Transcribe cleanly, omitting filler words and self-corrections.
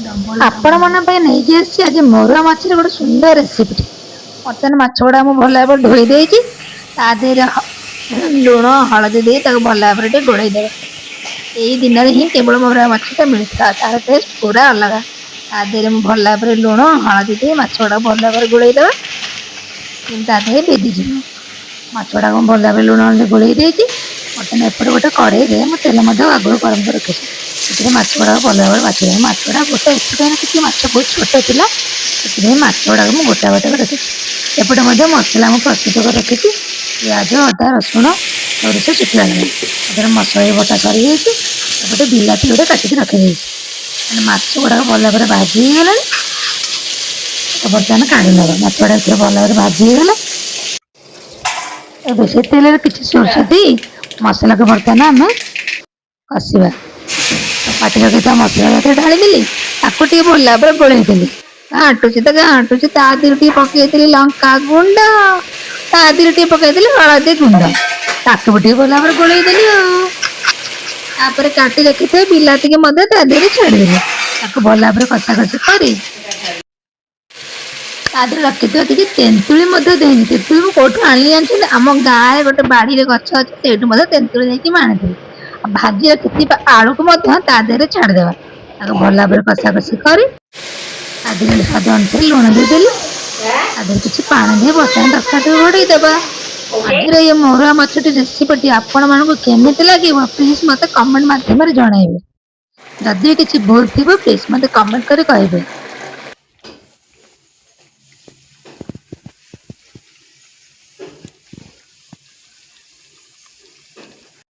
ଆପଣମାନଙ୍କ ପାଇଁ ନେଇକି ଆସିଛି ଆଜି ମରୁଆ ମାଛର ଗୋଟେ ସୁନ୍ଦର ରେସିପିଟି। ବର୍ତ୍ତମାନ ମାଛ ଗୁଡ଼ା ମୁଁ ଭଲ ଭାବରେ ଧୋଇ ଦେଇଛି। ତା ଦେହରେ ଲୁଣ ହଳଦୀ ଦେଇ ତାକୁ ଭଲ ଭାବରେ ଟିକେ ଗୋଳେଇ ଦେବା। ଏଇ ଦିନରେ ହିଁ କେବଳ ମରୁଆ ମାଛଟା ମିଳିଥାଏ, ତାର ଟେଷ୍ଟ ପୁରା ଅଲଗା। ତା ଦେହରେ ମୁଁ ଭଲ ଭାବରେ ଲୁଣ ହଳଦୀ ଦେଇ ମାଛ ଗୁଡ଼ାକୁ ଭଲ ଭାବରେ ଗୋଳେଇ ଦେବା, ଯେମିତି ତା ଦେହରେ ଭିଜିଯିବ। ମାଛ ଗୁଡ଼ାକୁ ମୁଁ ଭଲ ଭାବରେ ଲୁଣ ହଳଦୀ ଗୋଳେଇ ଦେଇଛି। ବର୍ତ୍ତମାନ ଏପଟେ ଗୋଟେ କଢ଼େଇରେ ମୁଁ ତେଲ ମଧ୍ୟ ଆଗରୁ ଗରମ କରି ରଖିଛି। ସେଥିରେ ମାଛ ଗୁଡ଼ାକ ଭଲ ଭାବରେ ବାଛିଦେବା। ମାଛ ଗୁଡ଼ା ଗୋଟେ ଏଥିପାଇଁ ରଖିଛି, ମାଛ ବହୁତ ଛୋଟ ଥିଲା, ସେଥିପାଇଁ ମାଛ ଗୁଡ଼ାକ ମୁଁ ଗୋଟା ଗୋଟା କରି ରଖିଛି। ଏପଟେ ମଧ୍ୟ ମସଲା ମୁଁ ପ୍ରସ୍ତୁତ କରି ରଖିଛି, ପିଆଜ, ଅଦା, ରସୁଣ, ସୋରିଷ, ଶୁଖିଲା ଲଙ୍କା। ଏଥିରେ ମସଲା ବି ବଟା ସରିଯାଇଛି। ଏପଟେ ବିଲାତି ଗୋଟେ କାଟିକି ରଖିଦେଇଛି। ମାନେ ମାଛ ଗୁଡ଼ାକ ଭଲ ଭାବରେ ଭାଜି ହେଇଗଲାଣି, ବର୍ତ୍ତମାନ କାଢ଼ି ନେବା। ମାଛ ଗୁଡ଼ା ଏଥିରେ ଭଲ ଭାବରେ ଭାଜି ହେଇଗଲା। ଏବେ ସେ ତେଲରେ କିଛି ସୋରିଷ ଦେଇ ମସଲାକୁ ବର୍ତ୍ତମାନ ଆମେ କଷିବା। ବାଟି ରଖିଥିବା ମସଲା ଯାକ ଢାଳିଦେଲି, ତାକୁ ଟିକେ ଭଲ ଭାବରେ ଗୋଳେଇଦେଲି। ଘାଣ୍ଟୁଛି ତ ଘାଣ୍ଟୁଛି, ତା ଦେହରେ ଟିକେ ପକେଇଥିଲି ଲଙ୍କା ଗୁଣ୍ଡ, ତା ଦେହରେ ଟିକେ ପକେଇଥିଲି ହଳଦୀ ଗୁଣ୍ଡ, ତାକୁ ବି ଟିକେ ଭଲ ଭାବରେ ଗୋଳେଇଦେଲି। ଆଉ ତାପରେ କାଟି ରଖିଥିବା ବିଲାତିକି ମଧ୍ୟ ତା ଦେହରେ ଛାଡ଼ିଦେଲି। ତାକୁ ଭଲ ଭାବରେ କଷାକଷି କରି ତା ଦେହରେ ରଖିଥିବା କିଛି ତେନ୍ତୁଳି ମଧ୍ୟ ଦେଇଛି। ତେନ୍ତୁଳି ମୁଁ କୋଉଠୁ ଆଣିଲି ଜାଣିଛନ୍ତି? ଆମ ଗାଁରେ ଗୋଟେ ବାଡ଼ିରେ ଗଛ ଅଛି, ସେଇଠୁ ମଧ୍ୟ ତେନ୍ତୁଳି ନେଇକି ମୁଁ ଆଣିଥିଲି। ଆଉ ଭାଜି ରଖିଥିବା ଆଳୁକୁ ମଧ୍ୟ ତା ଦେହରେ ଛାଡ଼ିଦେବା। ତାକୁ ଭଲ ଭାବରେ କଷାକଷି କରି ତା ଦେହରେ ସ୍ୱାଦ ଅନୁସାରେ ଲୁଣ ଦେଇଦେଲି। ତା ଦେହରେ କିଛି ପାଣି ଦେଇ ବର୍ତ୍ତମାନ ତରକାରୀଟିକୁ ଘୋଡ଼େଇ ଦେବା। ଆଜିର ଏଇ ମରୁଆ ମାଛଟି ରେସିପିଟି ଆପଣମାନଙ୍କୁ କେମିତି ଲାଗିବ, ପ୍ଲିଜ୍ ମୋତେ କମେଣ୍ଟ ମାଧ୍ୟମରେ ଜଣାଇବେ। ଯଦି ବି କିଛି ଭୁଲ ଥିବ, ପ୍ଲିଜ୍ ମୋତେ କମେଣ୍ଟ କରି କହିବେ।